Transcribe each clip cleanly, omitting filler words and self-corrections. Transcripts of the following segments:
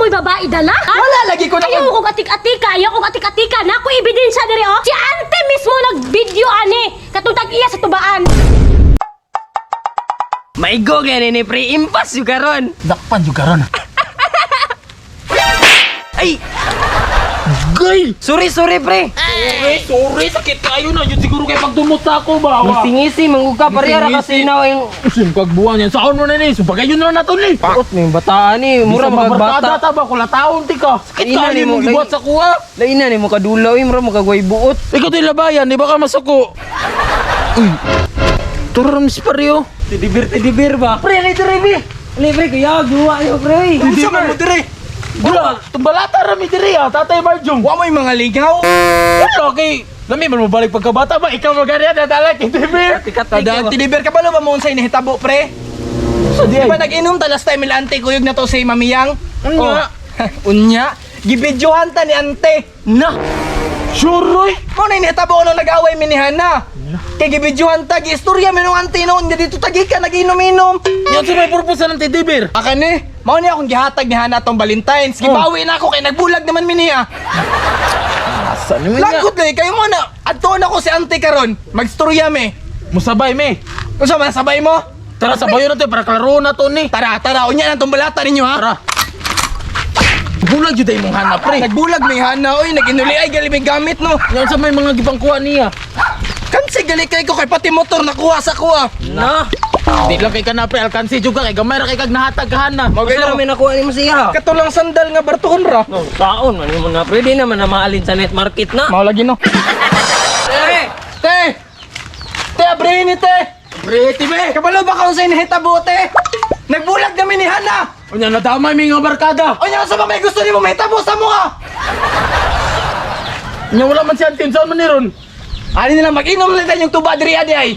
mo'y babae dala? Ha? Wala lagi ko na- Ayaw kong atik-atika, ayaw kong atik-atika. Na ako ebidensya diri oh. Si ante mismo nag-video ani katong tag-iya sa tubaan. Maigo gani ni pre, impas yung karon. Dakpan jud karon. Ay, Gay! sorry sorry pre. Sorry, sorry, sakit kayo na. Yun siguro kay pagdumot sa ako ba? Masingisi manguka pareha ra kasi na yung Usim kagbuwan yan. Saan mo na ni? Sumpagayon na nato ni. Puot mo yung bataan ni, mura Mura mga bata. ta ba kula taon ti ka. Sakit Ina kayo ni mo, mong gibuhat sa kuha. Lain na ni mo kadulaw, eh, mura magagway buot. Ikaw to'y labayan, di ba ka masuko? Uy. Turo si pareho. Tidibir tidibir ba? Pre, ali dire bi. Ali pre, kuya, guwa yo pre. Unsa man mo dire? Wala, tumbalata ra mi dire ah, Tatay Marjong. Wa mo'y mga ligaw. Wala kay lami man mo balik pagkabata ba ikaw magari dadala kay Tibir. Tada tiliber ka ba lo ba mo unsay nahitabo pre? So di Di ba nag-inom ta last time ila ante kuyog na to si Mamiyang? Unya. Oh. Unya. Gibidyohan ta ni ante. Na. Sure oy. Mo na nahitabo nung nag-away mi ni Hana. Kay gibidyohan ta giistorya mi nung ante noon dito tagi ka nag-inom-inom. Yan sa may purpose ng Tibir. Aka ni, mao ni akong gihatag ni Hana tong Valentines. Gibawi na ako kay nagbulag naman mi niya. Asa ni Lagot lagi kayo mo na. Adto na ko si ante karon. Magstorya mi. Musabay mi. Unsa man sabay mo? Tara sabayon na to para klaro na to ni. Tara, tara, unya na tong balata ninyo ha. Tara. Bulag jud ay mong hanap pre. Nagbulag may hana oy, naginuli ay gali may gamit no. Yan sa may mga gipangkuha niya. Kansi gali kay ko kay pati motor nakuha sa kuha. Na. Di lang kay kana pre alkansi jud ka kay gamay ra kay kag nahatag ka hana. Mao may nakuha nimo siya. Katulang sandal nga bartuhon ra. No, taon man mo na pre, di naman na maalin sa net market na. Mao lagi no. Pre, Te! Te, abrihin ni te! Pre, tibe. Kabalo ba ka unsay nahitabo te? Nagbulag kami ni Hana. Unya nadamay mi nga barkada. Unya sa ba may gusto nimo mahitabo sa mo ka? Nya wala man si Antin saan man ni ron. Ani nila mag-inom lang tayong tuba diri adi ay.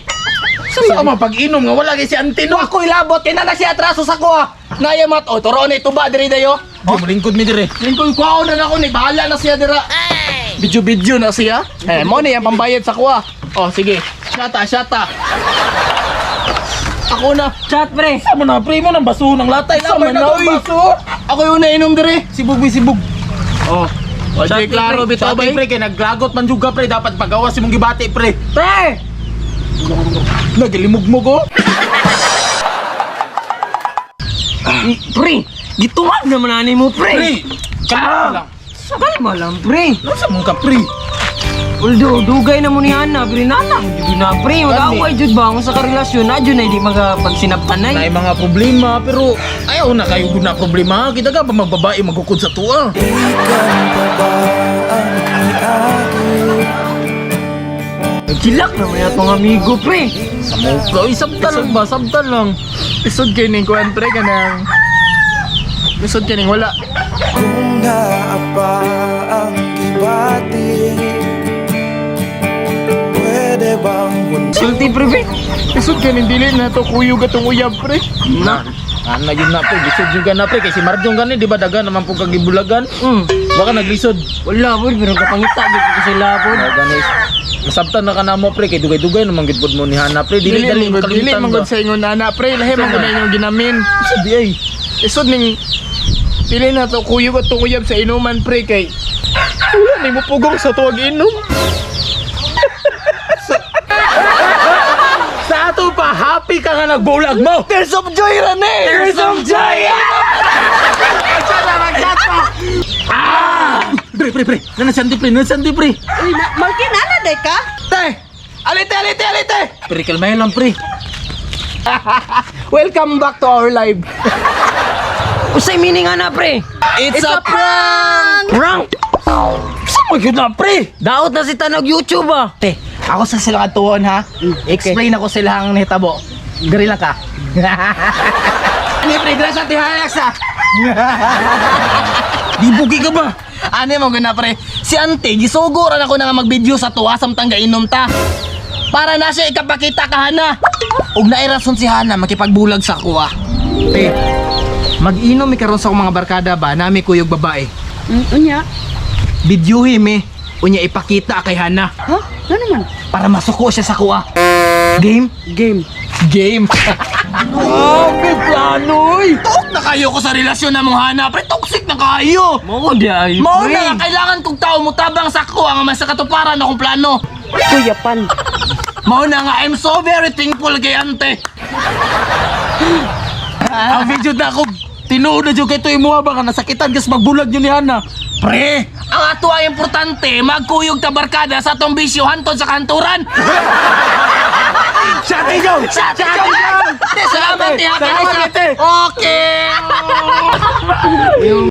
Sa man pag-inom nga wala kay si Antin no. Ako ilabot kay na siya atraso sa kuha. Naya mat o turoon ni tuba diri dayo. Di mo lingkod mi dire. Lingkod ko na nako ni bahala na siya dira. Bidyo-bidyo na siya. Eh, mo ni ang pambayad sa kuha. Oh, sige. Shata, shata. Ako na. chat pre. Sa mo na pre mo nang baso ng latay. Sa Lamay man na na oy. baso. Ako yung nainom dire. Sibog mi sibog. Oh. O, Shot di klaro pre. bitaw Sa bay. pre kay naglagot man jud ka pre dapat pagawas imong gibati pre. Pre! Nagalimugmog oh. Pre, gituwag naman ani mo pre. Pre, kalma lang. Kalma lang pre. Ano sa mong ka pre? Although, dugay na mo ni Hana, pre, nana, jud na, pre, mag-away jud ba, kung sa karelasyon na, jud na, hindi magapagsinabtanay. Nay mga problema pero ayaw na kayo gud na problema. Kita ka pa magbabae magukod sa tuwa. Kilak naman yung atong amigo, pre. Sa mo ka, oy, sabtan lang ba? Sabtan lang. Isod kay ning kuan pre kanang. Isod kay ning wala. Kung naa pa ang gibati, pwede bang Sulti, pre, pre. Isod kay ning dili na to kuyog atong uyab pre. Na. Ana yun na pre, lisod yung na pre kay si Marjong gani di ba daga naman po kagibulagan. Baka naglisod. Wala, pre, pero kapangita, jud ko sila, pre. Mao gani. Masabtan na ka na mo pre kay dugay-dugay naman gid pud mo ni Hana pre. Dili dali man gud- dili kalimutan man ba. gud sa ingon nana pre, lahi man gud na inyong ginamin. Sa di ay. Isod ning dili na to kuyog atong uyab sa inuman pre kay wala ni mo pugong sa tuwag inom. Sa ato pa happy ka nga nagbulag mo. Tears of joy ra ni. Tears of joy. Ah! Pre, pre, pre. Nana sandi pre, nana sandi pre. Uy, na, Martin, ana day ka? Te! Alite, alite, alite! Pre, kalmayan lang pre. Welcome back to our live. Usay meaning, ana, pre. It's, a prank! Prank! Sa mo yun na pre. Daot na si Tanog YouTube, ah. Te, ako sa sila katuon ha. Explain ako sila ang nahitabo. Diri lang ka. Ani pre, dira sa tihayak sa. Di bugi ka ba? Ani mo guna pre. Si ante gisugo ra nako na nga mag-video sa tuwa samtang gainom ta. Para na siya ikapakita ka Hana. Ug naay rason si Hana makipagbulag sa kuha. Te, mag-inom mi karon sa akong mga barkada ba nami kuyog babae. Unya. Videohi mi unya ipakita kay Hana Ha? Ano naman? para masuko siya sa kuha. Game? Game. Game. Grabe plano oy. Tok na kayo ko sa relasyon na mong Hana, pre. Toxic na kayo. Mao di ay. Mao pre. na nga kailangan kong tao mo tabang sa ako ang mas sa katuparan akong plano. Kuyapan. Mao na nga I'm so very thankful kay ante. Ang video na ako tinuod na jud kay to imuha ba nga nasakitan kas magbulag yun ni Hana. Pre, ang ato ay importante magkuyog ta barkada sa atong bisyo hantod sa kanturan. Sa atin yun! Sa Salamat, tiha. Salamat, ate. Okay.